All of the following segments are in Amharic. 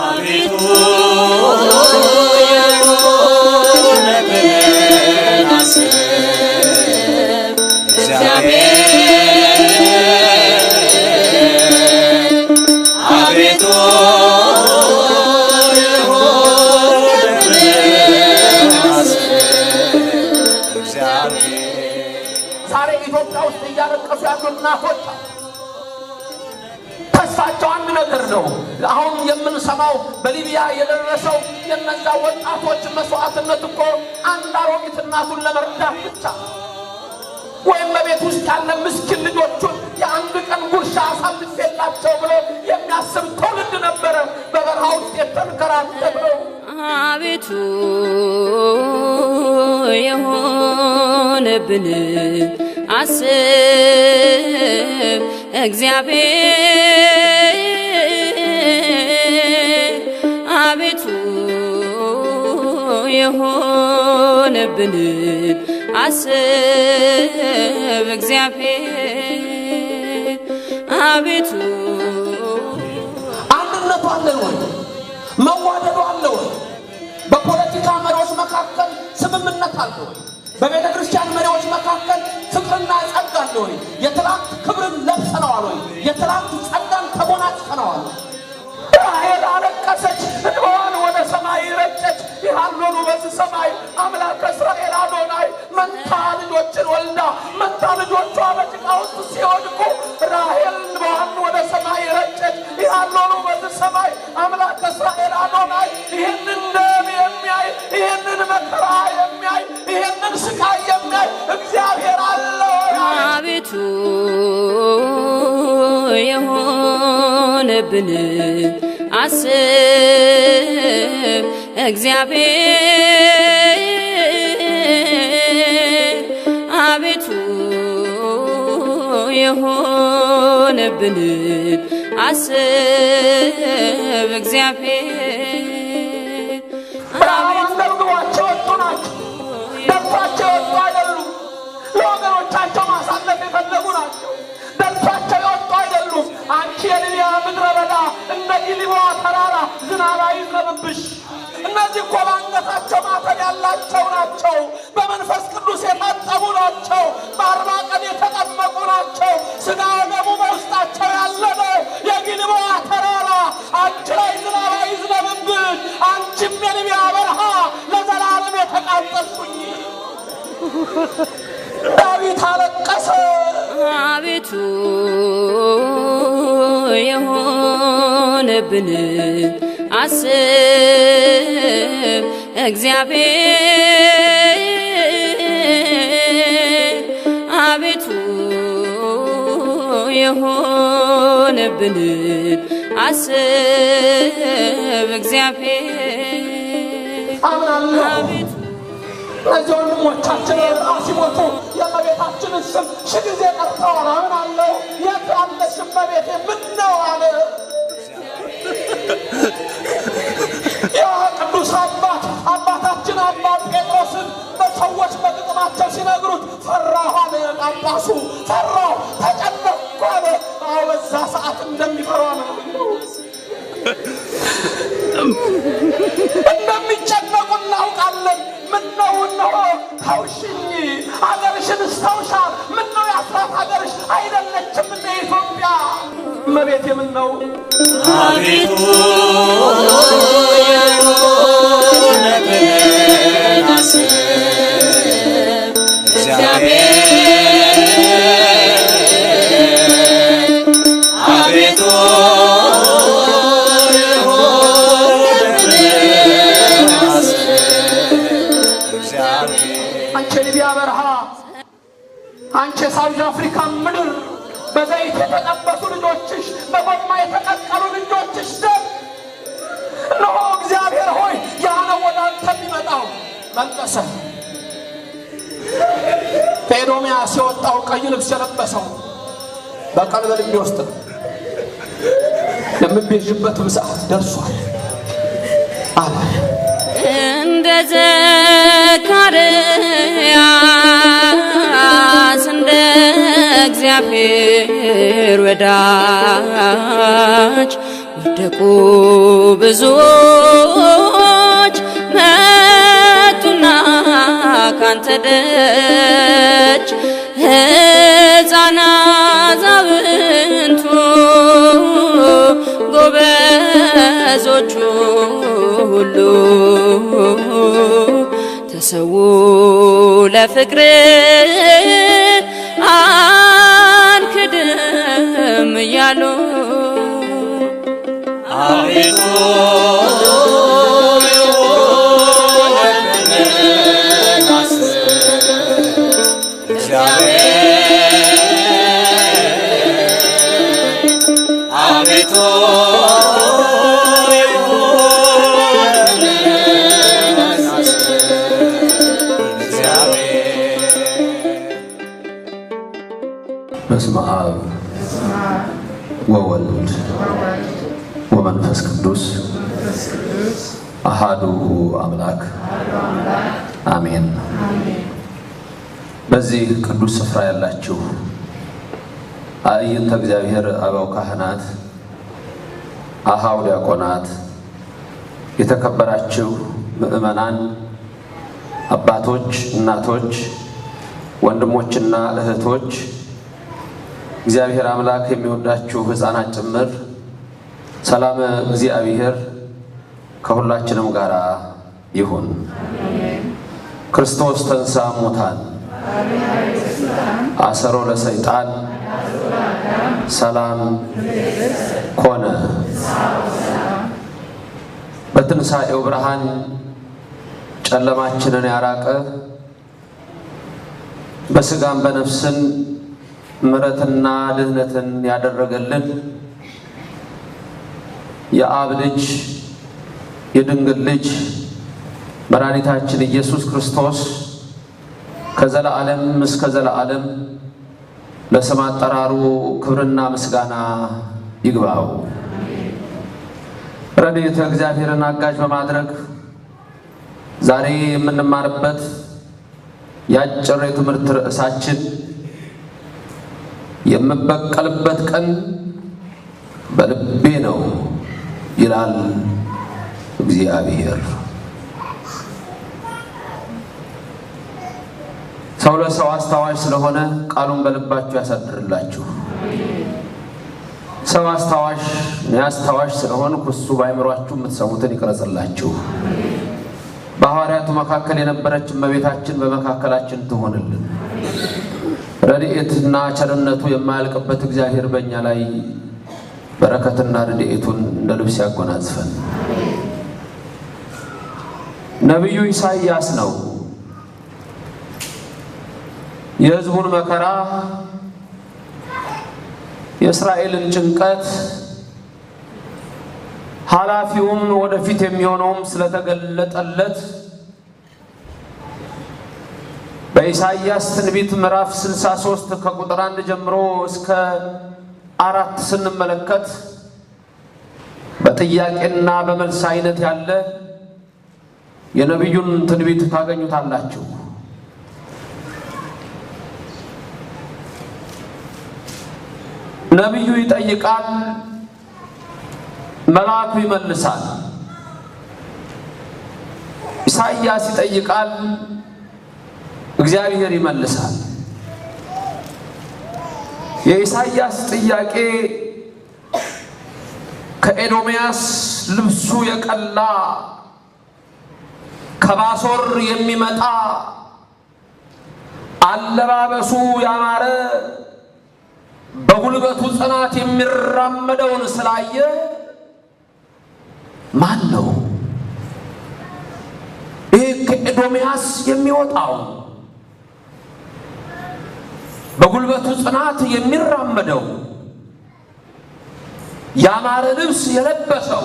አቤቱ የሆነብንን አስብ እግዚአብሔር፣ አቤቱ የሆነብንን አስብ እግዚአብሔር። ዛሬ ኢትዮጵያ ውስጥ እያለቀሱ ያሉ እናቶች አሉ። ተስፋቸው አንድ ነገር ነው። አሁን የምንሰማው በሊቢያ የደረሰው የነዛ ወጣቶች መስዋዕትነት እኮ አንድ አሮጊት እናቱን ለመርዳት ብቻ ወይም በቤት ውስጥ ያለ ምስኪን ልጆቹን የአንድ ቀን ጉርሻ አሳልፌላቸው ብሎ የሚያስብ ትውልድ ነበረ በበረሃ ውስጥ የተንከራተተው። አቤቱ የሆነብን አስብ እግዚአብሔር፣ አቤቱ የሆነብን አስብ እግዚአብሔር፣ አቤቱ። አንድነቱ አለን ወይ? መዋደዱ አለ ወይ? በፖለቲካ መሪዎች መካከል ስምምነት አለ ወይ? በቤተ ክርስቲያን መሪዎች መካከል ፍቅርና ጸጋ አለ ወይ? የትላንት ክብርን ለብሰነዋል ወይ? የትላንት ጸጋን ተጎናጽፈነዋል ወይ? ራሔል አለቀሰች፣ እንባዋን ወደ ሰማይ ረጨች። ይሃሎኑ በዚህ ሰማይ አምላከ እስራኤል አዶናይ። መንታ ልጆችን ወልዳ መንታ ልጆቿ በጭቃ ውስጥ ሲወድቁ ራሔል እንባዋን ወደ ሰማይ ረጨች። ይሃሎኑ በዚህ ሰማይ አምላከ እስራኤል አዶናይ። ይህንን ደም የሚያይ፣ ይህንን መከራ የሚያይ፣ ይህንን ስቃይ የሚያይ እግዚአብሔር አለ ወይ አለች። አቤቱ የሆነብን አስብ እግዚአብሔር፣ አቤቱ የሆነብን አስብ እግዚአብሔር። ረሃብ አንገብግቧቸው የወጡ ናቸው። ደልቷቸው የወጡ አይደሉም። ለወገኖቻቸው ማሳለፍ የፈለጉ ናቸው። ደልቷቸው የወጡ አይደሉም። አንቺ የሊቢያ ምድረ በዳ፣ እንደ ጊልቦዓ ተራራ ዝናብ አይዝነብብሽ። እነዚህ እኮ በአንገታቸው ማተብ ያላቸው ናቸው። በመንፈስ ቅዱስ የታጠቡ ናቸው። በ40 ቀን የተጠመቁ ናቸው። ሥጋ ወደሙ በውስጣቸው ያለ ነው። የጊልቦዓ ተራራ አንቺ ላይ ዝናብ አይዝነብብሽ። አንቺም የሊቢያ በረሃ ለዘላለም የተቃጠልኩኝ። ዳዊት አለቀሰ። አቤቱ የሆነብን አስብ እግዚአብሔር፣ አቤቱ የሆነብን አስብ እግዚአብሔር። አምናለሁ። አቤቱ። እነዚህ ወንድሞቻችን በበረሃ ሲሞቱ የእመቤታችንን ስም ሺህ ጊዜ ጠርተዋል። አምናለሁ። የት አለሽ እመቤቴ? ምን ነው አለ ያ ቅዱስ አባት። አባታችን አባ ጴጥሮስን በሰዎች በግጥማቸው ሲነግሩት ፈራሁ አለ። ጳጳሱ ፈራሁ፣ ተጨነቅኩ አለ። አዎ በዛ ሰዓት እንደሚፈሩ አምናለሁ። እንደሚጨነቁ እናውቃለን። ምነው እነሆ ታውሽኝ ሀገርሽን እስታውሻል። ምነው የአስራት ሀገርሽ አይደለችም እንደ ኢትዮጵያ? እመቤቴ ምነው አቤቱ የሆነብንን አስብ እግዚአብሔር፣ አቤቱ የሆነብንን አስብ እግዚአብሔር። አንቺ የሊቢያ በረሃ፣ አንቺ የሳውዝ አፍሪካ ምድር፣ በዘይት የተጠበሱ ልጆችሽ፣ በጎማ የተቀቀሉ ልጆችሽ ደም፣ እነሆ እግዚአብሔር ሆይ ያ ነው ወደ አንተ የሚመጣው። መለሰ። ከኤዶምያስ የወጣው ቀይ ልብስ የለበሰው በቀል በልቤ ውስጥ ነው። የምቤዥበትም ሰዓት ደርሷል አለ። እንደ ዘካርያስ እንደ እግዚአብሔር ወዳጅ ወደቁ ብዙዎች መጡና ካንተ ደጅ ሕፃናት አዛውንቱ ጎበዞቹ ሁሉ ተሰዉ ለፍቅር አንክድም እያሉ። አቤቱ የሆነብንን አስብ፣ እግዚአብሔር። አቤቱ የሆነብንን አስብ፣ እግዚአብሔር። በስመ አብ ወወልድ ወመንፈስ ቅዱስ አሃዱ አምላክ አሜን። በዚህ ቅዱስ ስፍራ ያላችሁ አዕይንተ እግዚአብሔር አበው ካህናት፣ አሃው ዲያቆናት፣ የተከበራችሁ ምዕመናን፣ አባቶች፣ እናቶች፣ ወንድሞችና እህቶች፣ እግዚአብሔር አምላክ የሚወዳችሁ ሕፃናት ጭምር፣ ሰላም እግዚአብሔር ከሁላችንም ጋር ይሁን። ክርስቶስ ተንሥአ እሙታን አሰሮ ለሰይጣን ሰላም ኮነ። በትንሣኤው ብርሃን ጨለማችንን ያራቀ፣ በስጋም በነፍስን ምሕረትና ድህነትን ያደረገልን የአብ ልጅ የድንግል ልጅ መድኃኒታችን ኢየሱስ ክርስቶስ ከዘላለም እስከ ዘላለም ለስም አጠራሩ ክብርና ምስጋና ይግባው። ረድኤተ እግዚአብሔርን አጋዥ በማድረግ ዛሬ የምንማርበት የአጭር የትምህርት ርዕሳችን የምበቀልበት ቀን በልቤ ነው ይላል እግዚአብሔር። ሰው ለሰው አስታዋሽ ስለሆነ ቃሉን በልባችሁ ያሳድርላችሁ። ሰው አስታዋሽ፣ እኔ አስታዋሽ ስለሆንኩ እሱ በአእምሯችሁ የምትሰሙትን ይቅረጽላችሁ። በሐዋርያቱ መካከል የነበረች እመቤታችን በመካከላችን ትሆንልን። ረድኤትና ቸርነቱ የማያልቅበት እግዚአብሔር በእኛ ላይ በረከትና ረድኤቱን እንደ ልብስ ያጎናጽፈን። ነቢዩ ኢሳይያስ ነው የሕዝቡን መከራ፣ የእስራኤልን ጭንቀት፣ ኃላፊውም ወደፊት የሚሆነውም ስለተገለጠለት በኢሳይያስ ትንቢት ምዕራፍ 63 ከቁጥር 1 ጀምሮ እስከ 4 ስንመለከት በጥያቄና በመልስ አይነት ያለ የነቢዩን ትንቢት ታገኙታላችሁ። ነቢዩ ይጠይቃል፣ መልአኩ ይመልሳል። ኢሳይያስ ይጠይቃል፣ እግዚአብሔር ይመልሳል። የኢሳይያስ ጥያቄ ከኤዶምያስ ልብሱ የቀላ፣ ከባሶር የሚመጣ፣ አለባበሱ ያማረ፣ በጉልበቱ ጽናት የሚራመደውን ስላየ ማን ነው ይህ ከኤዶምያስ የሚወጣው በጉልበቱ ጽናት የሚራመደው ያማረ ልብስ የለበሰው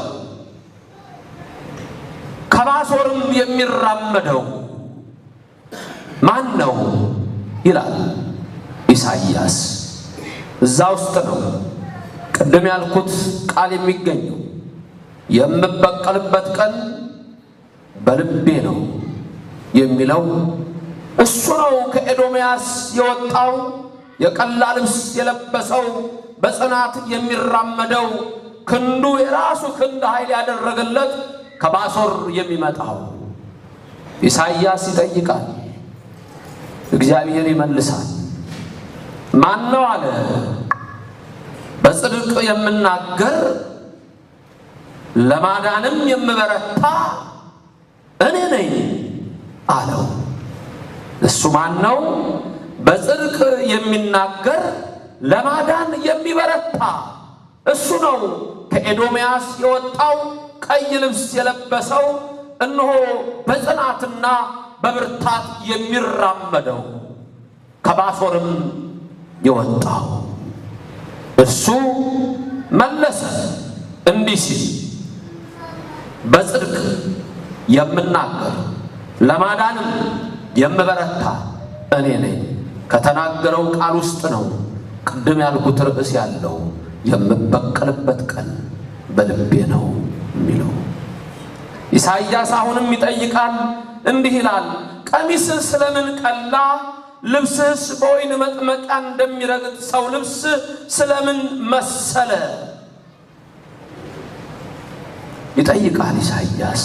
ከባሶርም የሚራመደው ማን ነው ይላል ኢሳይያስ። እዛ ውስጥ ነው ቅድም ያልኩት ቃል የሚገኘው። የምበቀልበት ቀን በልቤ ነው የሚለው እሱ ነው። ከኤዶምያስ የወጣው የቀላ ልብስ የለበሰው በጽናት የሚራመደው ክንዱ የራሱ ክንድ ኃይል ያደረገለት ከባሶር የሚመጣው? ኢሳይያስ ይጠይቃል፣ እግዚአብሔር ይመልሳል። ማን ነው አለ? በጽድቅ የምናገር ለማዳንም የምበረታ እኔ ነኝ አለው። እሱ ማን ነው? በጽድቅ የሚናገር ለማዳን የሚበረታ እሱ ነው። ከኤዶምያስ የወጣው ቀይ ልብስ የለበሰው፣ እነሆ በጽናትና በብርታት የሚራመደው፣ ከባሶርም የወጣው። እርሱ መለሰ እንዲህ ሲል፣ በጽድቅ የምናገር ለማዳንም የምበረታ እኔ ነኝ። ከተናገረው ቃል ውስጥ ነው ቅድም ያልኩት ርዕስ ያለው፣ የምበቀልበት ቀን በልቤ ነው የሚለው። ኢሳይያስ አሁንም ይጠይቃል፣ እንዲህ ይላል፣ ቀሚስህ ስለምን ቀላ? ልብስህስ በወይን መጥመቂያ እንደሚረግጥ ሰው ልብስ ስለምን መሰለ? ይጠይቃል ኢሳይያስ።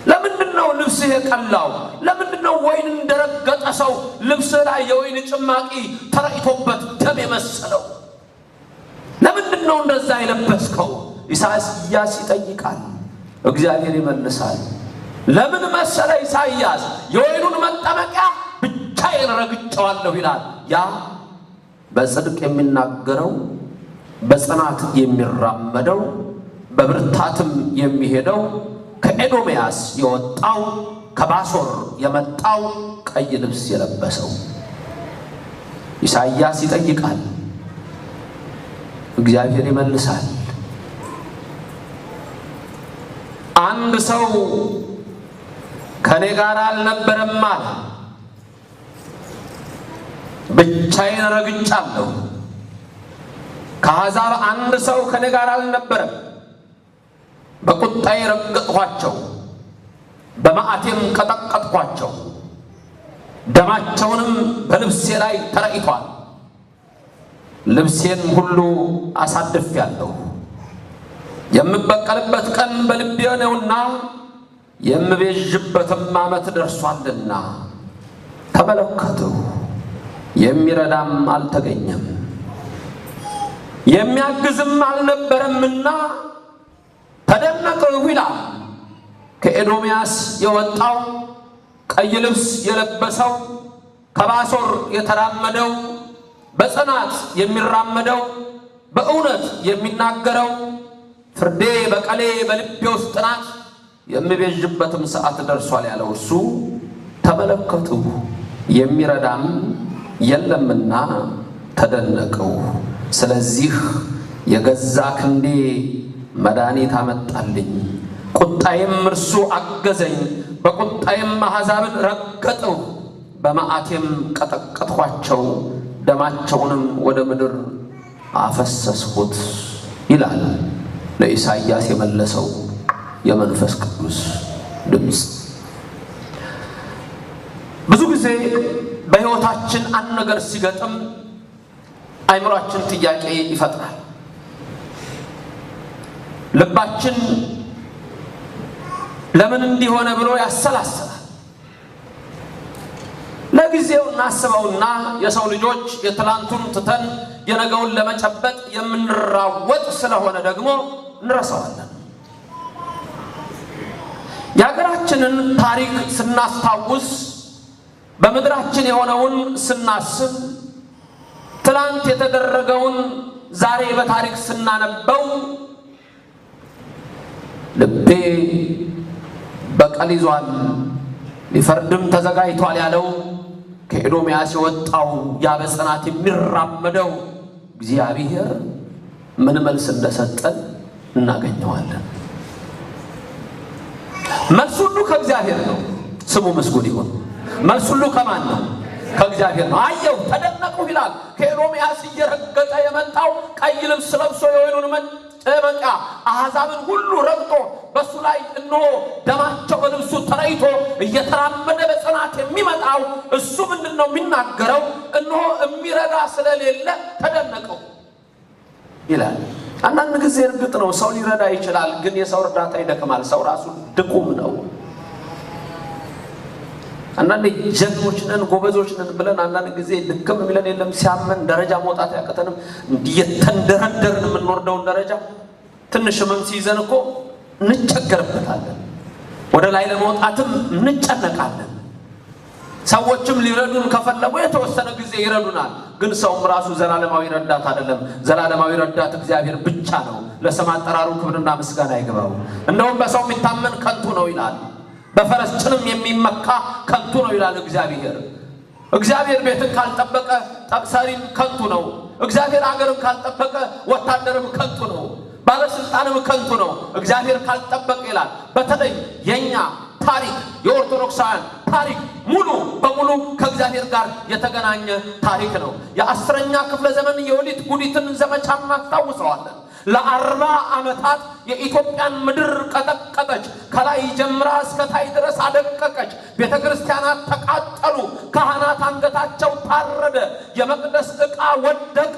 ለምንድን ነው ልብስህ የቀላው? ለምንድን ነው ወይን እንደረገጠ ሰው ልብስህ ላይ የወይን ጭማቂ ተረጭቶበት ደም የመሰለው? ለምንድን ነው እንደዛ የለበስከው? ኢሳይያስ ይጠይቃል፣ እግዚአብሔር ይመልሳል። ለምን መሰለ ኢሳይያስ? የወይኑን መጠመቂያ ብቻዬን ረግጬዋለሁ ይላል። ያ በጽድቅ የሚናገረው፣ በጽናት የሚራመደው፣ በብርታትም የሚሄደው፣ ከኤዶምያስ የወጣው፣ ከባሶር የመጣው፣ ቀይ ልብስ የለበሰው። ኢሳይያስ ይጠይቃል፣ እግዚአብሔር ይመልሳል። አንድ ሰው ከኔ ጋር አልነበረም አለ። ብቻዬን ረግጫለሁ። ከአሕዛብ አንድ ሰው ከኔ ጋር አልነበረም። በቁጣዬ ረገጥኋቸው፣ በመዓቴም ቀጠቀጥኳቸው። ደማቸውንም በልብሴ ላይ ተረጭቷል። ልብሴን ሁሉ አሳድፌአለሁ። የምበቀልበት ቀን በልቤ ነውና የምቤዥበትም ዓመት ደርሷልና። ተመለከትሁ፣ የሚረዳም አልተገኘም፣ የሚያግዝም አልነበረምና ተደነቅሁ ይላል። ከኤዶምያስ የወጣው፣ ቀይ ልብስ የለበሰው፣ ከባሶር የተራመደው፣ በጽናት የሚራመደው፣ በእውነት የሚናገረው፣ ፍርዴ በቀሌ በልቤ ውስጥ ናት፣ የምቤዥበትም ሰዓት ደርሷል ያለው እርሱ ተመለከትሁ፣ የሚረዳም የለምና ተደነቅሁ። ስለዚህ የገዛ ክንዴ መድኃኒት አመጣልኝ፣ ቁጣዬም እርሱ አገዘኝ። በቁጣዬም አሕዛብን ረገጥሁ፣ በመዓቴም ቀጠቀጥኋቸው፣ ደማቸውንም ወደ ምድር አፈሰስሁት ይላል ለኢሳይያስ የመለሰው የመንፈስ ቅዱስ ድምፅ። ብዙ ጊዜ በሕይወታችን አንድ ነገር ሲገጥም አይምሯችን ጥያቄ ይፈጥራል። ልባችን ለምን እንዲሆነ ብሎ ያሰላስላል። ለጊዜው እናስበውና የሰው ልጆች የትላንቱን ትተን የነገውን ለመጨበጥ የምንራወጥ ስለሆነ ደግሞ እንረሳዋለን። የሀገራችንን ታሪክ ስናስታውስ፣ በምድራችን የሆነውን ስናስብ፣ ትላንት የተደረገውን ዛሬ በታሪክ ስናነበው ልቤ በቀል ይዟል፣ ሊፈርድም ተዘጋጅቷል ያለው ከኤዶምያስ የወጣው ያ በጽናት የሚራመደው እግዚአብሔር ምን መልስ እንደሰጠን እናገኘዋለን። መልስ ሁሉ ከእግዚአብሔር ነው። ስሙ ምስጉን ይሁን። መልስ ሁሉ ከማን ነው? ከእግዚአብሔር ነው። አየሁ ተደነቁ ይላል። ከኤዶምያስ እየረገጠ የመጣው፣ ቀይ ልብስ ለብሶ፣ የወይኑን መጨመቂያ አሕዛብን ሁሉ ረግጦ፣ በእሱ ላይ እነሆ ደማቸው በልብሱ ተለይቶ እየተራመደ በጽናት የሚመጣው እሱ ምንድን ነው የሚናገረው? እነሆ የሚረዳ ስለሌለ ተደነቀው ይላል። አንዳንድ ጊዜ እርግጥ ነው ሰው ሊረዳ ይችላል፣ ግን የሰው እርዳታ ይደክማል። ሰው ራሱ ድኩም ነው። አንዳንዴ ጀግኖች ነን ጎበዞች ነን ብለን አንዳንድ ጊዜ ድክም የሚለን የለም። ሲያመን ደረጃ መውጣት ያቅተንም እየተንደረደርን የምንወርደውን ደረጃ ትንሽ ህመም ሲይዘን እኮ እንቸገርበታለን። ወደ ላይ ለመውጣትም እንጨነቃለን። ሰዎችም ሊረዱን ከፈለጉ የተወሰነ ጊዜ ይረዱናል። ግን ሰውም ራሱ ዘላለማዊ ረዳት አይደለም። ዘላለማዊ ረዳት እግዚአብሔር ብቻ ነው። ለስም አጠራሩ ክብርና ምስጋና ይግባው። እንደውም በሰው የሚታመን ከንቱ ነው ይላል። በፈረስ ጭንም የሚመካ ከንቱ ነው ይላል እግዚአብሔር። እግዚአብሔር ቤትን ካልጠበቀ ጠብሳሪም ከንቱ ነው። እግዚአብሔር አገርን ካልጠበቀ ወታደርም ከንቱ ነው። ባለስልጣንም ከንቱ ነው። እግዚአብሔር ካልጠበቀ ይላል። በተለይ የኛ ታሪክ የኦርቶዶክሳውያን ታሪክ ሙሉ በሙሉ ከእግዚአብሔር ጋር የተገናኘ ታሪክ ነው። የ10ኛ ክፍለ ዘመን የወሊት ጉዲትን ዘመቻ እናስታውሰዋለን። ለ40 ዓመታት የኢትዮጵያን ምድር ቀጠቀጠች። ከላይ ጀምራ እስከ ታች ድረስ አደቀቀች። ቤተክርስቲያናት ተቃጠሉ። ካህናት አንገታቸው ታረደ። የመቅደስ ዕቃ ወደቀ።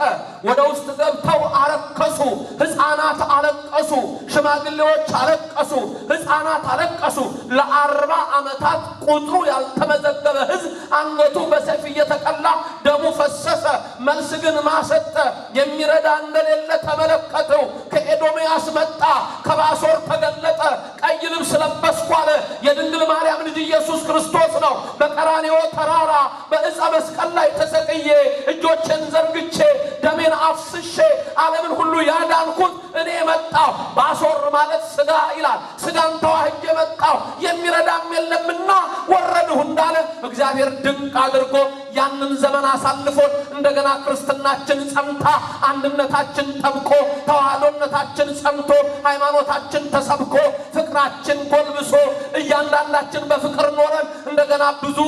ወደ ውስጥ ገብተው አረከሱ። ሕፃናት አለቀሱ። ሽማግሌዎች አለቀሱ። ሕፃናት አለቀሱ። ለ40 ዓመታት ቁጥሩ ያልተመዘገበ ሕዝብ አንገቱ በሰይፍ እየተቀላ ደሙ ፈሰሰ። መልስ ግን ማሰጠ። የሚረዳ እንደሌለ ተመለከተው። ከኤዶምያስ መጣ፣ ከባሶር ተገለጠ። ቀይ ልብስ ለበስኩ አለ። የድንግል ማርያም ልጅ ኢየሱስ ክርስቶስ ነው። በቀራንዮ ተራራ በዕፀ መስቀል ላይ ተሰቅዬ እጆቼን ዘርግቼ ደሜን አፍስሼ ዓለምን ሁሉ ያዳንኩት እኔ መጣሁ። ባሶር ማለት ስጋ ይላል። ስጋን ተዋህጄ መጣሁ፣ የሚረዳም የለምና ወረድሁ እንዳለ እግዚአብሔር ድንቅ አድርጎ ያንን ዘመን አሳልፎ እንደገና ክርስትናችን ጸንታ፣ አንድነታችን ጠብቆ፣ ተዋህዶነታችን ጸንቶ፣ ሃይማኖታችን ተሰብኮ፣ ፍቅራችን ጎልብሶ፣ እያንዳንዳችን በፍቅር ኖረን እንደገና ብዙ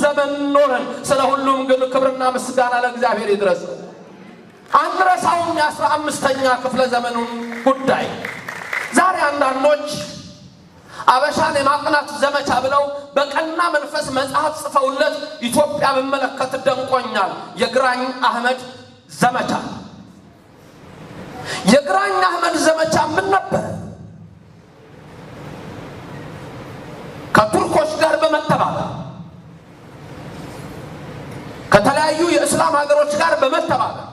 ዘመን ኖረን። ስለ ሁሉም ግን ክብርና ምስጋና ለእግዚአብሔር ይድረስ። አንረሳውም የ15ኛ ክፍለ ዘመኑን ጉዳይ። ዛሬ አንዳንዶች አበሻን የማቅናት ዘመቻ ብለው በቀና መንፈስ መጽሐፍ ጽፈውለት ኢትዮጵያ ብመለከት ደንቆኛል። የግራኝ አህመድ ዘመቻ። የግራኝ አህመድ ዘመቻ ምን ነበር? ከቱርኮች ጋር በመተባበር ከተለያዩ የእስላም ሀገሮች ጋር በመተባበር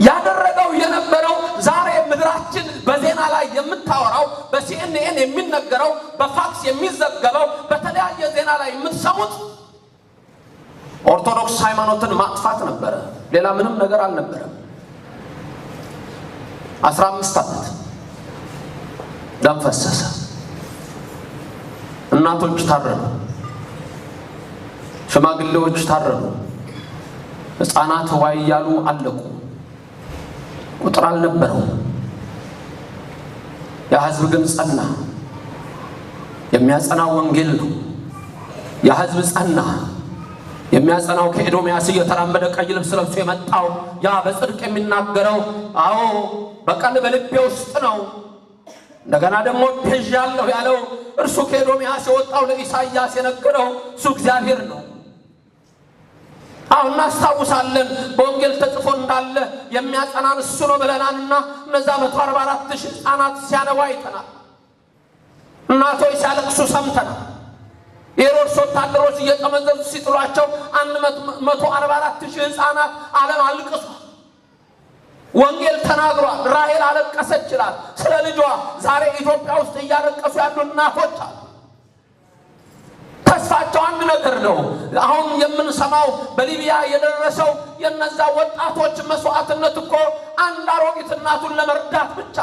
ያደረገው የነበረው ዛሬ ምድራችን በዜና ላይ የምታወራው፣ በሲኤንኤን የሚነገረው፣ በፋክስ የሚዘገበው፣ በተለያየ ዜና ላይ የምትሰሙት ኦርቶዶክስ ሃይማኖትን ማጥፋት ነበረ። ሌላ ምንም ነገር አልነበረም። 15 ዓመት ደም ፈሰሰ። እናቶች ታረዱ፣ ሽማግሌዎች ታረዱ፣ ሕፃናት ዋይ እያሉ አለቁ። ቁጥር አልነበረው። ያ ሕዝብ ግን ጸና። የሚያጸናው ወንጌል ነው። ያ ሕዝብ ጸና። የሚያጸናው ከኤዶምያስ እየተራመደ ቀይ ልብስ ለብሶ የመጣው ያ በጽድቅ የሚናገረው፣ አዎ በቀል በልቤ ውስጥ ነው፣ እንደገና ደግሞ ቤዣለሁ ያለው እርሱ ከኤዶምያስ የወጣው ለኢሳይያስ የነገረው እሱ እግዚአብሔር ነው። አሁን እናስታውሳለን። በወንጌል ተጽፎ እንዳለ የሚያጸናን እሱ ነው ብለናልና እነዛ 144,000 ሕፃናት ሲያነቡ አይተናል። እናቶች ሲያለቅሱ ሰምተናል። የሄሮድስ ወታደሮች እየጠመዘዙ ሲጥሏቸው 144,000 ሕፃናት ዓለም አልቅሷል። ወንጌል ተናግሯል። ራሔል አለቀሰች ይላል ስለ ልጇ። ዛሬ ኢትዮጵያ ውስጥ እያለቀሱ ያሉ እናቶች አሉ። ተስፋቸው አንድ ነገር ነው። አሁን የምንሰማው በሊቢያ የደረሰው የነዛ ወጣቶች መስዋዕትነት እኮ አንድ አሮጊት እናቱን ለመርዳት ብቻ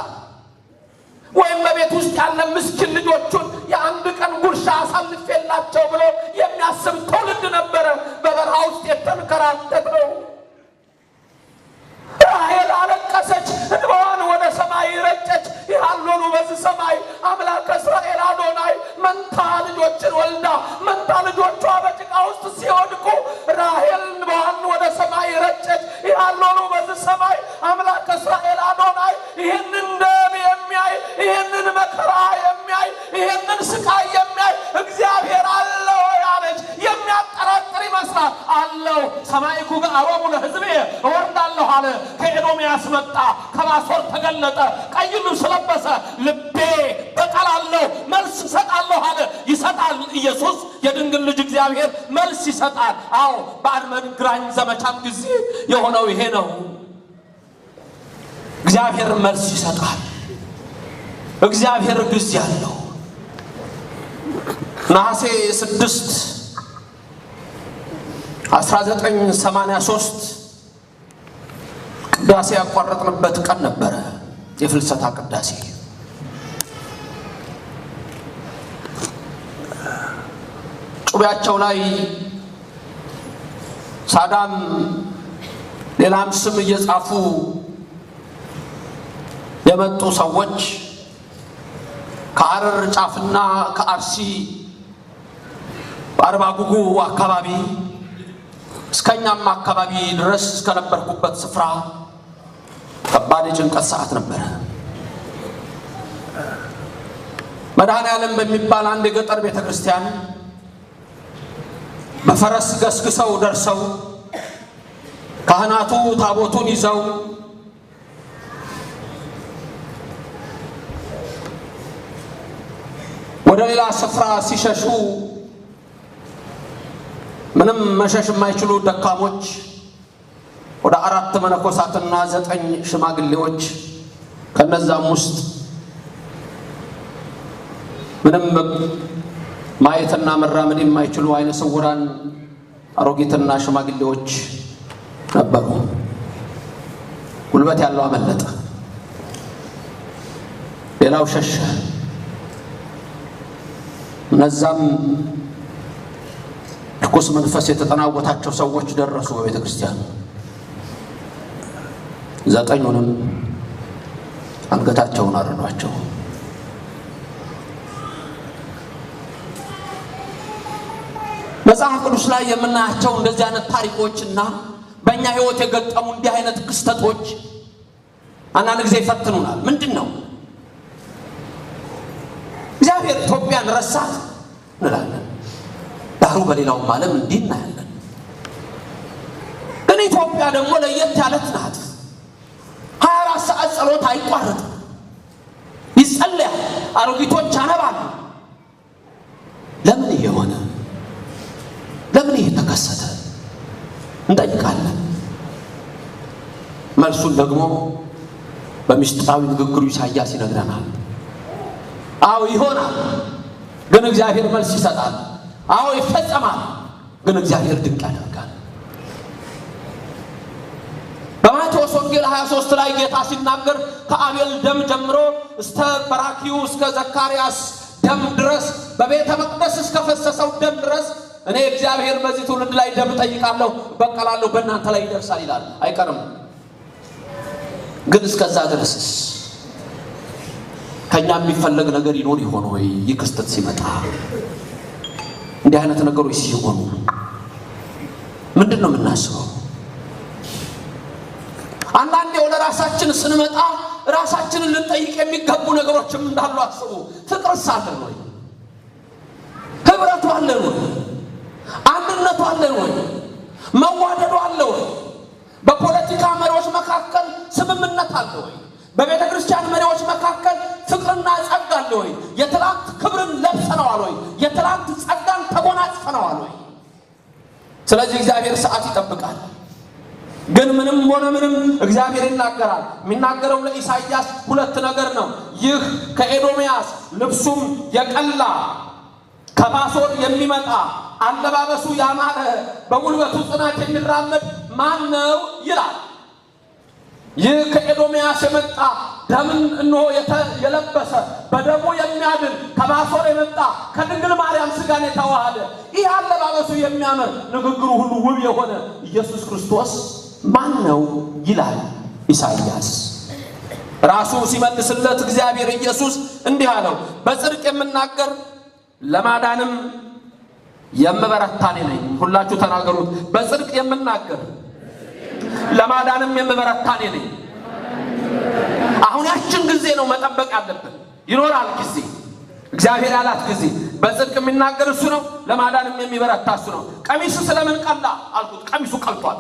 ወይም በቤት ውስጥ ያለ ምስኪን ልጆቹን የአንድ ቀን ጉርሻ አሳልፌላቸው ብሎ የሚያስብ ትውልድ ነበረ በበረሃ ውስጥ የተንከራተተው። ራሔል አለቀሰች፣ እንባዋን ወደ ሰማይ ረጨች። ይሃሎኑ በዚህ ሰማይ አምላከ እስራኤል አዶናይ መንታ ልጆችን ወልዳ መንታ ልጆቿ በጭቃ ውስጥ ሲወድቁ ራሔል እንባዋን ወደ ሰማይ ረጨች። ይሃሎኑ በዚህ ሰማይ አምላከ እስራኤል አዶናይ ይህንን ደም የሚያይ፣ ይህንን መከራ የሚያይ፣ ይህንን ስቃይ የሚያይ እግዚአብሔር አለ ወይ አለች። የሚያጠራጥር ይመስላል። አለው። ሰማይኩ ገአሮሙ ለሕዝቤ እወርዳለሁ አለ። ከኤዶምያስ ከኤዶምያስ መጣ፣ ከባሶር ተገለጠ፣ ቀይ ልብስ ለበሰ። ልቤ በቀላለሁ መልስ እሰጣለሁ አለ። ይሰጣል። ኢየሱስ የድንግል ልጅ እግዚአብሔር መልስ ይሰጣል። አዎ በአድመን ግራኝ ዘመቻም ጊዜ የሆነው ይሄ ነው። እግዚአብሔር መልስ ይሰጣል። እግዚአብሔር ጊዜ አለው። ነሐሴ 6 1983 ቅዳሴ ያቋረጥንበት ቀን ነበረ። የፍልሰታ ቅዳሴ ጩቤያቸው ላይ ሳዳም ሌላም ስም እየጻፉ የመጡ ሰዎች ከሐረር ጫፍና ከአርሲ በአርባ ጉጉ አካባቢ እስከኛም አካባቢ ድረስ እስከነበርኩበት ስፍራ ከባድ የጭንቀት ሰዓት ነበረ። መድኃኔዓለም በሚባል አንድ የገጠር ቤተ ክርስቲያን በፈረስ ገስግሰው ደርሰው ካህናቱ ታቦቱን ይዘው ወደ ሌላ ስፍራ ሲሸሹ ምንም መሸሽ የማይችሉ ደካሞች ወደ 4 መነኮሳትና 9 ሽማግሌዎች ከነዛም ውስጥ ምንም ማየትና መራመድ የማይችሉ አይነ ስውራን አሮጊትና ሽማግሌዎች ነበሩ። ጉልበት ያለው አመለጠ፣ ሌላው ሸሸ። እነዛም ርኩስ መንፈስ የተጠናወታቸው ሰዎች ደረሱ በቤተ ክርስቲያን። 9ኙንም አንገታቸውን አረዷቸው። መጽሐፍ ቅዱስ ላይ የምናያቸው እንደዚህ አይነት ታሪኮችና በእኛ ሕይወት የገጠሙ እንዲህ አይነት ክስተቶች አንዳንድ ጊዜ ይፈትኑናል። ምንድነው እግዚአብሔር ኢትዮጵያን ረሳት እንላለን። ዳሩ በሌላውም ዓለም እንዲህ እናያለን። ግን ኢትዮጵያ ደግሞ ለየት ያለች ናት። 24 ሰዓት ጸሎት አይቋረጥም፣ ይጸለያል፣ አሮጊቶች ያነባሉ። ለምን ይሄ ሆነ? ለምን ይሄ ተከሰተ? እንጠይቃለን። መልሱን ደግሞ በሚስጥራዊ ንግግሩ ኢሳይያስ ይነግረናል። አዎ ይሆናል፣ ግን እግዚአብሔር መልስ ይሰጣል። አዎ ይፈጸማል፣ ግን እግዚአብሔር ድንቅ ያደርጋል። በማቴዎስ ወንጌል 23 ላይ ጌታ ሲናገር ከአቤል ደም ጀምሮ እስከ በራኪዩ እስከ ዘካርያስ ደም ድረስ በቤተ መቅደስ እስከ ፈሰሰው ደም ድረስ እኔ እግዚአብሔር በዚህ ትውልድ ላይ ደም እጠይቃለሁ፣ እበቀላለሁ፣ በእናንተ ላይ ይደርሳል ይላል። አይቀርም። ግን እስከዛ ድረስስ ከኛ የሚፈለግ ነገር ይኖር ይሆን ወይ? ይህ ክስተት ሲመጣ እንዲህ አይነት ነገሮች ሲሆኑ ምንድነው የምናስበው? አንዳንዴ ወደ ራሳችን ስንመጣ ራሳችንን ልንጠይቅ የሚገቡ ነገሮችም እንዳሉ አስቡ። ፍቅርስ አለን ወይ? ህብረቱ አለን ወይ? አንድነቱ አለን ወይ? መዋደዱ አለ ወይ? በፖለቲካ መሪዎች መካከል ስምምነት አለ ወይ? በቤተ ክርስቲያን መሪዎች መካከል ፍቅርና ጸጋ አለ ወይ? የትላንት ክብርን ለብሰነዋል ወይ? የትላንት ጸጋን ተጎናጽፈነዋል ወይ? ስለዚህ እግዚአብሔር ሰዓት ይጠብቃል። ግን ምንም ሆነ ምንም እግዚአብሔር ይናገራል። የሚናገረው ለኢሳይያስ ሁለት ነገር ነው። ይህ ከኤዶምያስ ልብሱም የቀላ ከባሶር የሚመጣ አለባበሱ ያማረ በጉልበቱ ጽናት የሚራመድ ማን ነው ይላል። ይህ ከኤዶምያስ የመጣ ደምን እነሆ የለበሰ በደሙ የሚያድን ከባሶር የመጣ ከድንግል ማርያም ሥጋን የተዋሃደ ይህ አለባበሱ የሚያምር ንግግሩ ሁሉ ውብ የሆነ ኢየሱስ ክርስቶስ ማን ነው ይላል ኢሳይያስ። ራሱ ሲመልስለት እግዚአብሔር ኢየሱስ እንዲህ አለው፣ በጽድቅ የምናገር ለማዳንም የምበረታ እኔ ነኝ። ሁላችሁ ተናገሩት። በጽድቅ የምናገር ለማዳንም የምበረታ እኔ ነኝ። አሁን ያችን ጊዜ ነው መጠበቅ ያለብን። ይኖራል ጊዜ፣ እግዚአብሔር ያላት ጊዜ። በጽድቅ የሚናገር እሱ ነው፣ ለማዳንም የሚበረታ እሱ ነው። ቀሚሱ ስለምን ቀላ አልኩት። ቀሚሱ ቀልቷል።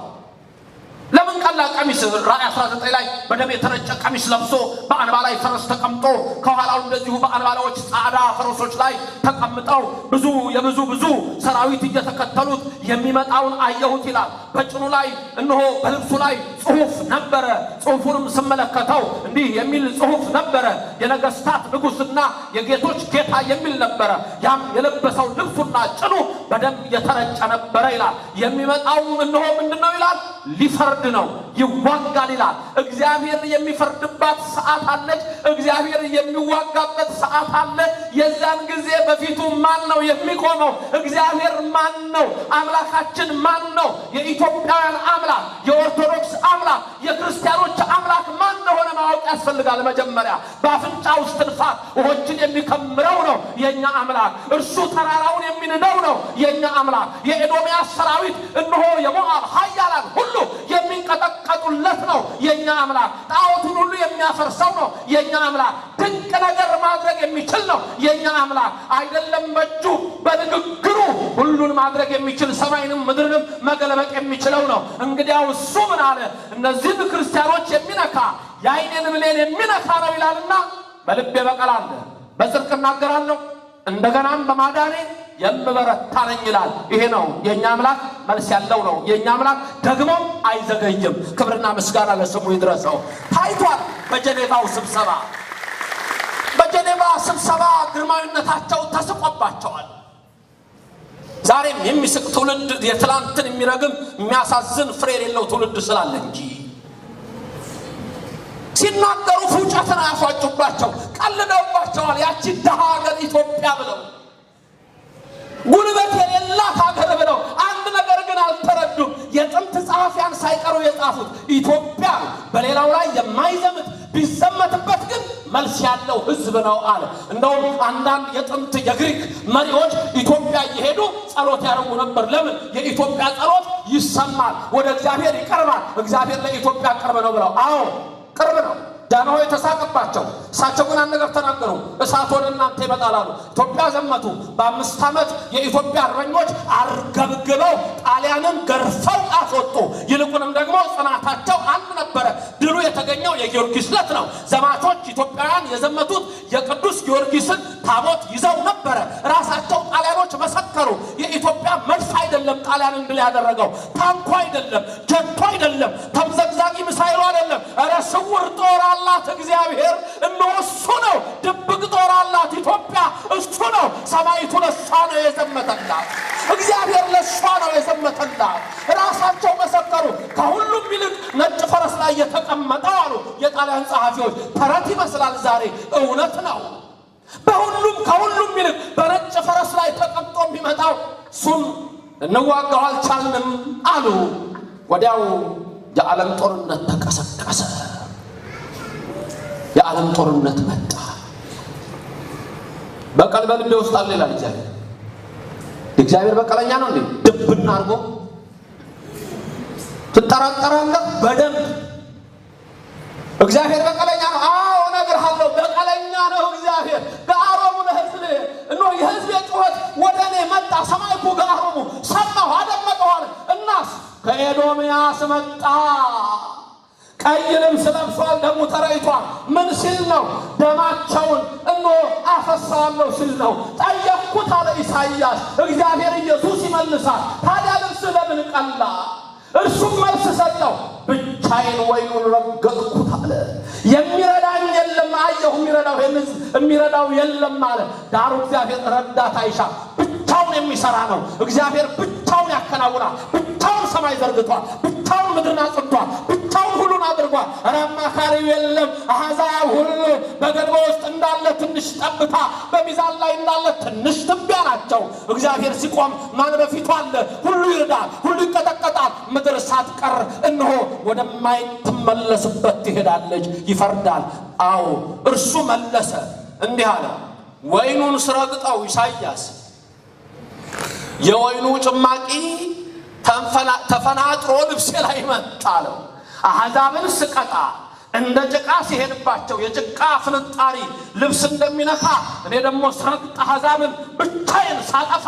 ለምን ለምን ቀላ ቀሚስ? ራእይ 19 ላይ በደም የተረጨ ቀሚስ ለብሶ በአንባ ላይ ፈረስ ተቀምጦ ከኋላው እንደዚሁ በአንባላዎች ጻዕዳ ፈረሶች ላይ ተቀምጠው ብዙ የብዙ ብዙ ሰራዊት እየተከተሉት የሚመጣውን አየሁት ይላል። በጭኑ ላይ እነሆ በልብሱ ላይ ጽሑፍ ነበረ። ጽሑፉንም ስመለከተው እንዲህ የሚል ጽሑፍ ነበረ፣ የነገስታት ንጉሥና የጌቶች ጌታ የሚል ነበረ። ያም የለበሰው ልብሱና ጭኑ በደም የተረጨ ነበረ ይላል። የሚመጣው እነሆ ምንድን ነው ይላል? ሊፈርድ ነው፣ ይዋጋል ይላል። እግዚአብሔር የሚፈርድባት ሰዓት አለች። እግዚአብሔር የሚዋጋበት ሰዓት አለ። የዛን ጊዜ በፊቱ ማን ነው የሚቆመው? እግዚአብሔር ማን ነው? አምላካችን ማን ነው? የኢትዮጵያውያን አምላክ፣ የኦርቶዶክስ አምላክ፣ የክርስቲያኖች አምላክ ማን እንደሆነ ማወቅ ያስፈልጋል። መጀመሪያ በአፍንጫው እስትንፋስ ውሆችን የሚከምረው ነው የኛ አምላክ። እርሱ ተራራውን የሚንደው ነው የኛ አምላክ። የኤዶምያስ ሰራዊት እነሆ የሞዓብ ኃያላን ሁሉ የሚንቀጠቀጡለት ነው የኛ አምላክ። ጣዖቱን ሁሉ የሚያፈርሰው ነው የኛ አምላክ። ድንቅ ነገር ማድረግ የሚችል ነው የኛ አምላክ። አይደለም በእጁ በንግግሩ ሁሉን ማድረግ የሚችል ሰማይንም ምድርንም መገለበጥ የሚችለው ነው። እንግዲያው እሱ ምን አለ? እነዚህን ክርስቲያኖች የሚነካ የዓይኔን ብሌን የሚነካ ነው ይላልና በልቤ በቀል አለ፣ በጽድቅ እናገራለሁ፣ እንደገናም በማዳኔ የምበረታ ነኝ ይላል። ይሄ ነው የእኛ አምላክ፣ መልስ ያለው ነው የእኛ አምላክ፣ ደግሞ አይዘገይም። ክብርና ምስጋና ለስሙ ይድረሰው። ታይቷል በጀኔቫው ስብሰባ። በጀኔቫ ስብሰባ ግርማዊነታቸው ተስቆባቸዋል። ዛሬም የሚስቅ ትውልድ የትላንትን የሚረግም የሚያሳዝን ፍሬ የሌለው ትውልድ ስላለ እንጂ ሲናገሩ ፉጨትን አያፏጩባቸው፣ ቀልደውባቸዋል። ያቺ ድሃ ሀገር ኢትዮጵያ ብለው ጉልበት የሌላት ሀገር ብለው አንድ ነገር ግን አልተረዱም። የጥንት ጸሐፊያን ሳይቀሩ የጻፉት ኢትዮጵያ በሌላው ላይ የማይዘምት ቢዘመትበት ግን መልስ ያለው ሕዝብ ነው አለ። እንደውም አንዳንድ የጥንት የግሪክ መሪዎች ኢትዮጵያ እየሄዱ ጸሎት ያደርጉ ነበር። ለምን? የኢትዮጵያ ጸሎት ይሰማል፣ ወደ እግዚአብሔር ይቀርባል፣ እግዚአብሔር ለኢትዮጵያ ቅርብ ነው ብለው። አዎ ቅርብ ነው። ጃንሆይ ተሳቀባቸው። እሳቸው ግን አንድ ነገር ተናገሩ። እሳት ወደ እናንተ ይመጣል አሉ። ኢትዮጵያ ዘመቱ። በ5 ዓመት የኢትዮጵያ አርበኞች አርገብግበው ጣሊያንን ገርፈው አስወጡ። ይልቁንም ደግሞ ጽናታቸው አንድ ነበረ። ድሉ የተገኘው የጊዮርጊስ ዕለት ነው። ዘማቾች ኢትዮጵያውያን የዘመቱት የቅዱስ ጊዮርጊስን ታቦት ይዘው ነበረ። ራሳቸው ጣሊያኖች መሰከሩ። የኢትዮጵያ መድፍ አይደለም ጣሊያንን ድል ያደረገው፣ ታንኩ አይደለም፣ ጀቱ አይደለም፣ ተምዘግዛጊ ሚሳይሉ አይደለም። ኧረ ስውር ጦር አላት እግዚአብሔር። እነሆ እሱ ነው። ድብቅ ጦር አላት ኢትዮጵያ፣ እሱ ነው። ሰማይቱ ለሷ ነው የዘመተላት። እግዚአብሔር ለሷ ነው የዘመተላት። ራሳቸው መሰከሩ። ከሁሉም ይልቅ ነጭ ፈረስ ላይ የተቀመጠው አሉ የጣሊያን ጸሐፊዎች። ተረት ይመስላል ዛሬ፣ እውነት ነው። በሁሉም ከሁሉም ይልቅ በነጭ ፈረስ ላይ ተቀምጦ የሚመጣው እሱን እንዋጋው አልቻልንም አሉ። ወዲያው የዓለም ጦርነት ተቀሰቀሰ። የዓለም ጦርነት መጣ። በቀል በልቤ ውስጥ አለ ይላል እግዚአብሔር። እግዚአብሔር በቀለኛ ነው እንዴ? ድብና አድርጎ ትጠራጠራለህ በደንብ። እግዚአብሔር በቀለኛ ነው። አዎ እነግርሃለሁ፣ በቀለኛ ነው እግዚአብሔር። ገአሮሙ ለሕዝብ፣ እነሆ የሕዝቤ ጩኸት ወደ እኔ መጣ። ሰማይኩ ገአሮሙ፣ ሰማሁ አደመጥሁ አለ። እናስ ከኤዶምያስ መጣ። ቀይ ልብስ ለብሷል፣ ደሙ ተረጭቷል። ምን ሲል ነው? ደማቸውን እነሆ አፈሳለሁ ሲል ነው። ጠየቅኩት አለ ኢሳይያስ። እግዚአብሔር ኢየሱስ ይመልሳል። ታዲያ ልብስ ለምን ቀላ? እርሱም መልስ ሰጠው፣ ብቻዬን ወይኑን ረገጥኩት አለ። የሚረዳኝ የለም። አየሁ፣ የሚረዳው የሚረዳው የለም አለ። ዳሩ እግዚአብሔር ረዳት አይሻ፣ ብቻውን የሚሰራ ነው። እግዚአብሔር ብቻውን ያከናውናል። ብቻውን ሰማይ ዘርግቷል። ብቻውን ምድርን አጽንቷል። ብቻውን ሁሉን አድርጓል። ኧረ አማካሪው የለም። አሕዛብ ሁሉ በገድቦ ውስጥ እንዳለ ትንሽ ጠብታ፣ በሚዛን ላይ እንዳለ ትንሽ ትቢያ ናቸው። እግዚአብሔር ሲቆም ማን በፊቱ አለ? ሁሉ ይርዳል፣ ሁሉ ይቀጠቀጣል። ምድር ሳትቀር እነሆ ወደማይትመለስበት ትሄዳለች። ይፈርዳል። አዎ እርሱ መለሰ እንዲህ አለ፣ ወይኑን ስረግጠው ኢሳይያስ የወይኑ ጭማቂ ተፈናጥሮ ልብሴ ላይ መጣ አለው። አሕዛብን ስቀጣ እንደ ጭቃ ሲሄድባቸው የጭቃ ፍንጣሪ ልብስ እንደሚነካ እኔ ደግሞ ስረግጥ አሕዛብን ብቻዬን ሳጠፋ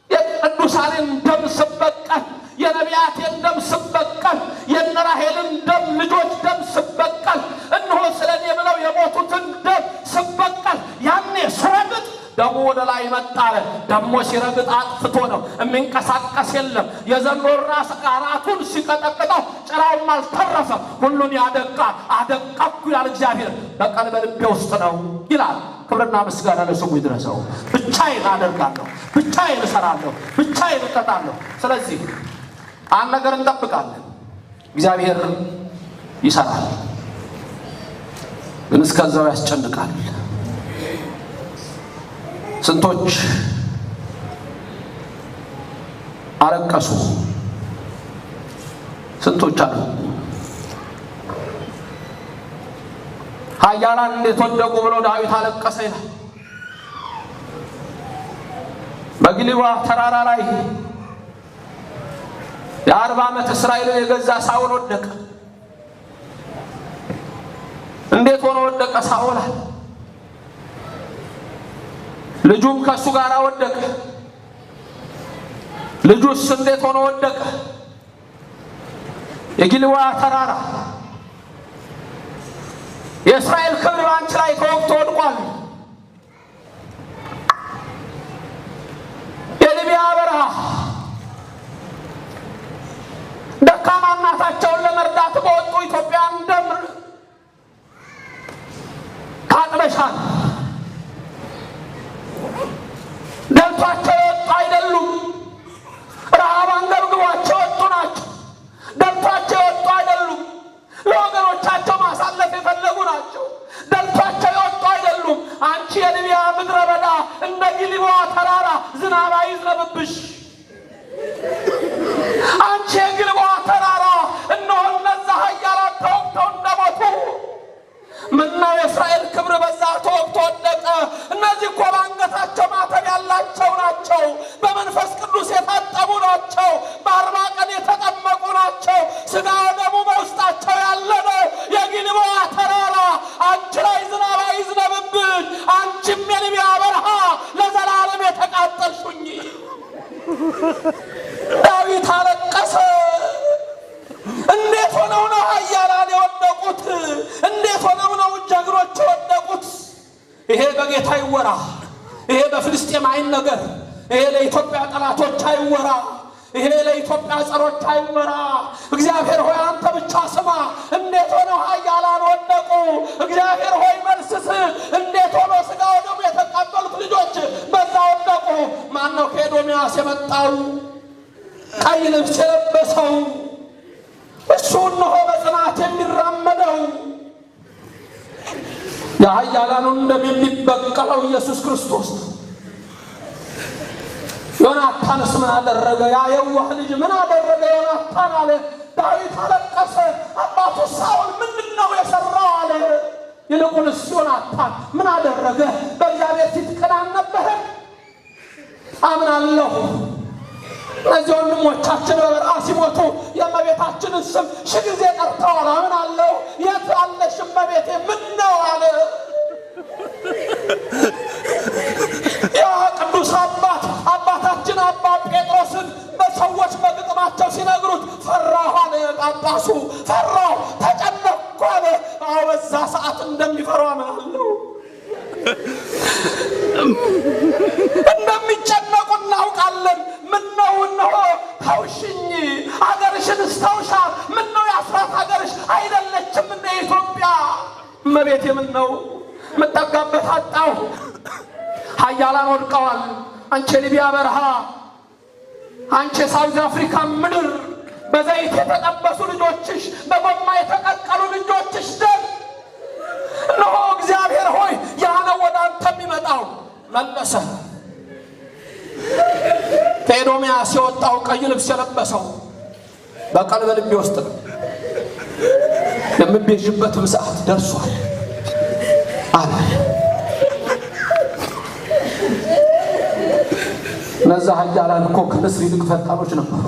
የቅዱሳንን ደም ስበቀል የነቢያቴን ደም ስበቀል፣ የነ ራሔልን ደም ልጆች ደም ስበቀል፣ እነሆ ስለ እኔ ብለው የሞቱትን ደም ስበቀል፣ ያኔ ስረግጥ ደሙ ወደ ላይ መጣ አለ። ደሞ ሲረግጥ አጥፍቶ ነው፣ የሚንቀሳቀስ የለም። የዘንዶ ራስ አራቱን ሲቀጠቅጠው ጭራውም አልተረፈም። ሁሉን ያደቃ አደቀኩ ይላል እግዚአብሔር። በቀል በልቤ ውስጥ ነው ይላል። ክብርና ምስጋና ለስሙ ይድረሰው። ብቻዬን አደርጋለሁ፣ ብቻዬን እሰራለሁ፣ ብቻዬን እቀጣለሁ። ስለዚህ አንድ ነገር እንጠብቃለን። እግዚአብሔር ይሰራል፣ ግን እስከዛው ያስጨንቃል። ስንቶች አለቀሱ፣ ስንቶች አሉ። ኃያላን እንዴት ወደቁ ብሎ ዳዊት አለቀሰ ይላል። በጊልቦዓ ተራራ ላይ የ40 ዓመት እስራኤልን የገዛ ሳኦል ወደቀ። እንዴት ሆኖ ወደቀ ሳኦል? ልጁም ከሱ ጋር ወደቀ። ልጁስ እንዴት ሆኖ ወደቀ? የጊልቦዓ ተራራ የእስራኤል ክብር በአንቺ ላይ ተወግቶ ወድቋል። የሊቢያ በረሃ ደካማ እናታቸውን ለመርዳት በወጡ ኢትዮጵያን ደም ታጥበሻል። ደልቷቸው የወጡ አይደሉም። ረሃብ አንገብግቧቸው የወጡ ናቸው። ደልቷቸው የወጡ አይደሉም። ለወገኖቻቸው ማሳለፍ የፈለጉ ናቸው። ደልቷቸው የወጡ አይደሉም። አንቺ የሊቢያ ምድረ በዳ እንደ ጊልቦዓ ተራራ ዝናብ አይዝነብብሽ። አንቺ የጊልቦዓ ተራራ እነሆ እነዛ ኃያላን ተወግተው እንደሞቱ ምነው የእስራኤል ክብር በዛ ተወግቶ ወደቀ። እነዚህ እኮ በአንገታቸው ማተብ ያላቸው ናቸው። በመንፈስ ቅዱስ የታጠቡ ናቸው። በ40 ቀን የተጠመቁ ናቸው። ሥጋ ወደሙ በውስጣቸው ያለ ነው። የጊልቦዓ ተራራ አንቺ ላይ ዝናብ አይዝነብብሽ። አንቺም የሊቢያ በረሃ ለዘላለም የተቃጠልሽ ሁኚ። ዳዊት አለቀሰ። እንዴት ሆነው ነው ኃያላን የወደቁት? እንዴት ሆነው ነው ጀግኖች የወደቁት? ይሄ በጌታ ይወራ፣ ይሄ በፍልስጤም አይነገር፣ ይሄ ለኢትዮጵያ ጠላቶች አይወራ፣ ይሄ ለኢትዮጵያ ጸሮች አይወራ። እግዚአብሔር ሆይ አንተ ብቻ ስማ። እንዴት ሆነው ኃያላን ወደቁ? እግዚአብሔር ሆይ መልስ ስጥ። እንዴት ሆኖ ሥጋ ወደሙ የተቀበሉት ልጆች በዛ ወደቁ? ማን ነው ከኤዶምያስ የመጣው ቀይ ልብስ የለበሰው? እሱ እነሆ በጽናት የሚራመደው የኃያላኑን ደም የሚበቀለው ኢየሱስ ክርስቶስ ነው። ዮናታንስ ምን አደረገ? ያ የዋህ ልጅ ምን አደረገ? ዮናታን አለ። ዳዊት አለቀሰ። አባቱ ሳኦል ምንድን ነው የሰራው አለ። ይልቁንስ ዮናታን ምን አደረገ? በእግዚአብሔር ፊት ቅን አልነበረም? አምናለሁ። እነዚህ ወንድሞቻችን በበረሃ ሲሞቱ የእመቤታችንን ስም ሺህ ጊዜ ጠርተዋል። አምናለሁ። የት አለሽ እመቤቴ? ምን ነው አለ። ያ ቅዱስ አባት አባታችን አባ ጴጥሮስን በሰዎች በግጥማቸው ሲነግሩት ፈራሁ አለ። ጳጳሱ ፈራሁ፣ ተጨነቅኩ አለ። አዎ በዛ ሰዓት እንደሚፈሩ አምናለሁ። እንደሚጨነቁ እናውቃለን። ምነው እነሆ ተውሽኝ፣ አገርሽን እስተውሻል። ምነው የአስራት አገርሽ አይደለችም እንደ ኢትዮጵያ? እመቤቴ ምነው የምጠጋበት አጣሁ። ኃያላን ወድቀዋል። አንቺ የሊቢያ በረሃ፣ አንቺ የሳውዝ አፍሪካ ምድር፣ በዘይት የተጠበሱ ልጆችሽ፣ በጎማ የተቀቀሉ ልጆችሽ ደም እነሆ እግዚአብሔር ሆይ ያ ነው ወደ አንተ የሚመጣው። መለሰ። ከኤዶምያስ የወጣው ቀይ ልብስ የለበሰው በቀል በልቤ ውስጥ ነው። የምቤዥበትም ሰዓት ደርሷል አለ። እነዛ ኃያላን እኮ ከንስር ይልቅ ፈጣኖች ነበሩ።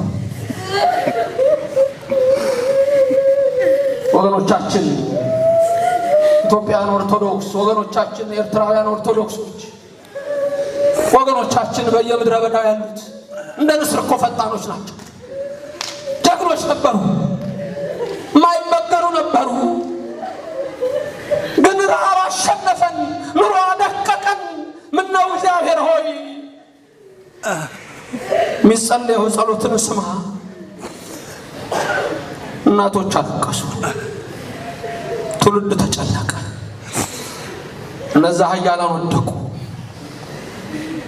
ወገኖቻችን ኢትዮጵያውያን ኦርቶዶክስ ወገኖቻችን፣ ኤርትራውያን ኦርቶዶክሶች ወገኖቻችን በየምድረ በዳው ያሉት እንደ ንስር እኮ ፈጣኖች ናቸው። ጀግኖች ነበሩ፣ የማይበገሩ ነበሩ። ግን ረሃብ አሸነፈን፣ ኑሮ አደቀቀን። ምነው እግዚአብሔር ሆይ የሚጸለየው ጸሎትን ስማ። እናቶች አለቀሱ፣ ትውልድ ተጨነቀ። እነዛ ኃያላን ወደቁ።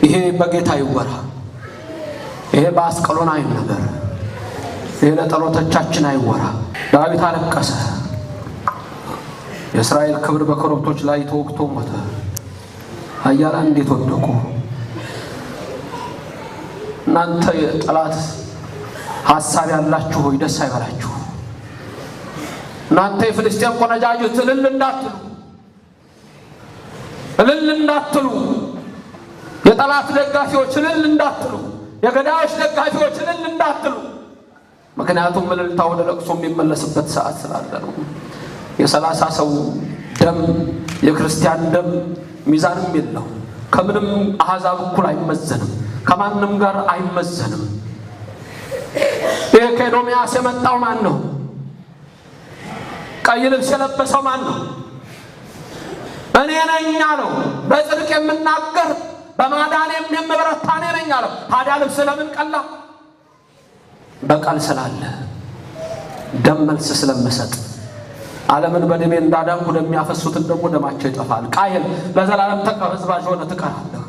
ይሄ በጌታ ይወራ፣ ይሄ በአስቀሎና አይነገር፣ ይሄ ለጠሎቶቻችን አይወራ። ዳዊት አለቀሰ። የእስራኤል ክብር በኮረብቶች ላይ ተወግቶ ሞተ። ኃያላን እንዴት ወደቁ! እናንተ የጠላት ሐሳብ ያላችሁ ሆይ ደስ አይበላችሁ። እናንተ የፍልስጤም ቆነጃጅት እልል እንዳትሉ፣ እልል እንዳትሉ፣ የጠላት ደጋፊዎች እልል እንዳትሉ፣ የገዳዮች ደጋፊዎች እልል እንዳትሉ። ምክንያቱም እልልታ ወደ ለቅሶ የሚመለስበት ሰዓት ስላለ ነው። የ30 ሰው ደም የክርስቲያን ደም ሚዛንም የለው። ከምንም አሕዛብ እኩል አይመዘንም። ከማንም ጋር አይመዘንም። ይህ ከኤዶምያስ የመጣው ማን ነው? ቀይ ልብስ የለበሰው ማን ነው? እኔ ነኝ አለው። በጽድቅ የምናገር በማዳኔም የምበረታ እኔ ነኝ አለው። ታዲያ ልብስ ለምን ቀላ? በቀል ስላለ፣ ደም መልስ ስለምሰጥ፣ ዓለምን በደሜ እንዳዳንኩ ደሚያፈሱትን ደግሞ ደማቸው ይጠፋል። ቃየል ለዘላለም ተቅበዝባዥ ሆነ ትቀራለህ።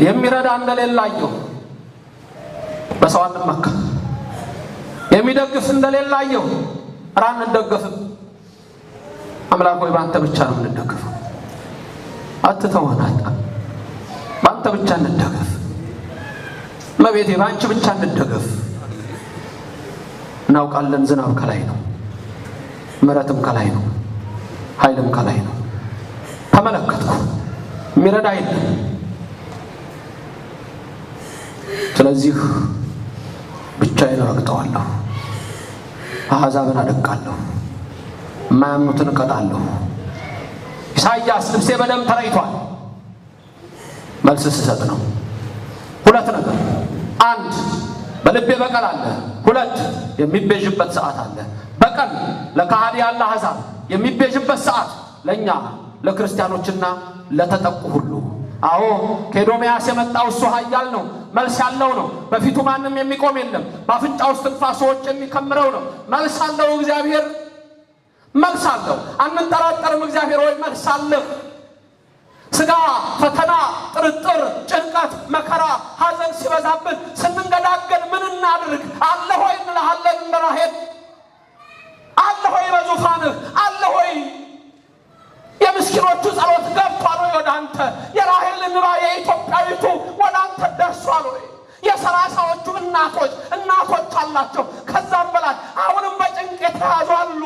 የሚረዳ እንደሌለ አየሁ። በሰው አንመካ። የሚደግፍ እንደሌለ አየሁ። ኧረ አንደገፍም። አምላክ ሆይ በአንተ ብቻ ነው የምንደገፈው። አትተወን፣ በአንተ ብቻ እንደገፍ። እመቤቴ በአንቺ ብቻ እንደገፍ። እናውቃለን ዝናብ ከላይ ነው፣ ምሕረትም ከላይ ነው፣ ኃይልም ከላይ ነው። ተመለከትኩ፣ የሚረዳ የለም። ስለዚህ ብቻዬን ረግጠዋለሁ፣ አሕዛብን አደቃለሁ፣ የማያምኑትን እቀጣለሁ። ኢሳይያስ ልብሴ በደም ተለይቷል። መልስ ስሰጥ ነው። ሁለት ነገር፣ አንድ በልቤ በቀል አለ፣ ሁለት የሚቤዥበት ሰዓት አለ። በቀል ለከሃዲያን ለአሕዛብ፣ የሚቤዥበት ሰዓት ለእኛ ለክርስቲያኖችና ለተጠቁ ሁሉ። አዎ ከኤዶምያስ የመጣው እሱ ኃያል ነው፣ መልስ ያለው ነው። በፊቱ ማንም የሚቆም የለም። በአፍንጫው እስትንፋስ ሰዎች የሚከምረው ነው። መልስ አለው እግዚአብሔር፣ መልስ አለው። አንጠራጠርም። እግዚአብሔር ወይ መልስ አለህ። ስጋ ፈተና፣ ጥርጥር፣ ጭንቀት፣ መከራ፣ ሐዘን ሲበዛብን ስንንገዳገድ ምን እናድርግ? አለ ሆይ እንልሃለን። እንደ ራሔል አለ ሆይ በዙፋንህ አለ ሆይ። የምስኪኖቹ ጸሎት ገብቷል ወይ ወደ አንተ? የራሔል እንባ የኢትዮጵያዊቱ ወደ አንተ ደርሷል ወይ? የ30ዎቹ እናቶች እናቶች አላቸው። ከዛም በላይ አሁንም በጭንቅ የተያዙ አሉ፣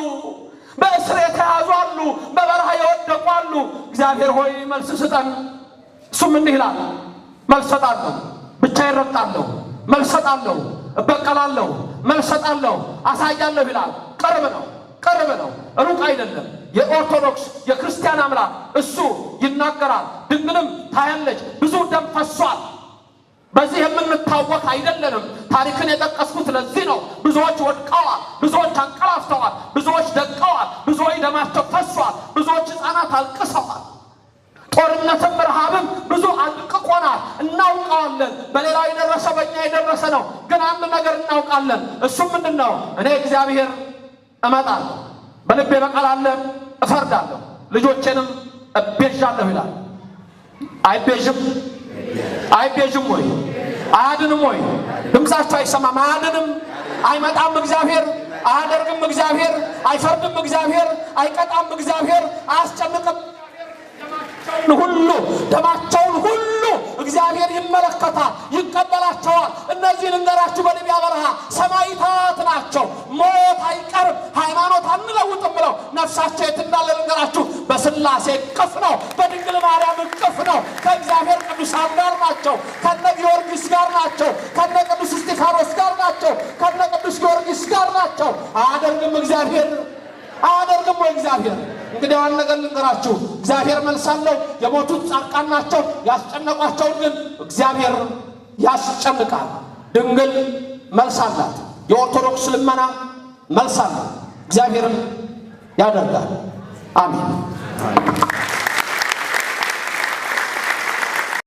በእስር የተያዙ አሉ፣ በበረሃ የወደቁ አሉ። እግዚአብሔር ሆይ መልስ ስጠን። እሱም እንዲህ ይላል፣ መልስ እሰጣለሁ፣ ብቻዬን ረግጣለሁ፣ መልስ እሰጣለሁ፣ እበቀላለሁ፣ መልስ እሰጣለሁ፣ አሳያለሁ ይላል። ቅርብ ነው፣ ቅርብ ነው፣ ሩቅ አይደለም። የኦርቶዶክስ የክርስቲያን አምላክ እሱ ይናገራል። ድንግልም ታያለች። ብዙ ደም ፈሷል። በዚህ የምንታወቅ አይደለንም። ታሪክን የጠቀስኩት ለዚህ ነው። ብዙዎች ወድቀዋል፣ ብዙዎች አንቀላፍተዋል፣ ብዙዎች ደቀዋል፣ ብዙዎች ደማቸው ፈሷል፣ ብዙዎች ሕፃናት አልቅሰዋል። ጦርነትም ረሃብም ብዙ አድቅቆናል፣ እናውቀዋለን። በሌላው የደረሰ በእኛ የደረሰ ነው። ግን አንድ ነገር እናውቃለን። እሱም ምንድን ነው? እኔ እግዚአብሔር እመጣለሁ፣ በልቤ በቀል አለ፣ እፈርዳለሁ፣ ልጆቼንም እቤዣለሁ ይላል። አይቤዥም? አይቤዥም ወይ? አያድንም ወይ? ድምፃቸው አይሰማም። አያድንም? አይመጣም እግዚአብሔር? አያደርግም እግዚአብሔር? አይፈርድም እግዚአብሔር? አይቀጣም እግዚአብሔር? አያስጨንቅም? ሁሉ ደማቸውን ሁሉ እግዚአብሔር ይመለከታል፣ ይቀበላቸዋል። እነዚህ ልንገራችሁ፣ በሊቢያ በረሃ ሰማዕታት ናቸው። ሞት አይቀርም፣ ሃይማኖት አንለውጥም ብለው ነፍሳቸው የት እንዳለ ልንገራችሁ፣ በስላሴ እቅፍ ነው፣ በድንግል ማርያም እቅፍ ነው። ከእግዚአብሔር ቅዱሳን ጋር ናቸው፣ ከነ ጊዮርጊስ ጋር ናቸው፣ ከነ ቅዱስ እስጢፋኖስ ጋር ናቸው፣ ከነ ቅዱስ ጊዮርጊስ ጋር ናቸው። አያደርግም እግዚአብሔር? አያደርግም ወይ እግዚአብሔር? እንግዲህ አንድ ነገር ልንገራችሁ፣ እግዚአብሔር መልስ አለው። የሞቱት ጻድቃን ናቸው፣ ያስጨነቋቸውን ግን እግዚአብሔር ያስጨንቃል። ድንግል መልስ አላት። የኦርቶዶክስ ልመና መልስ አላት። እግዚአብሔርም ያደርጋል። አሜን።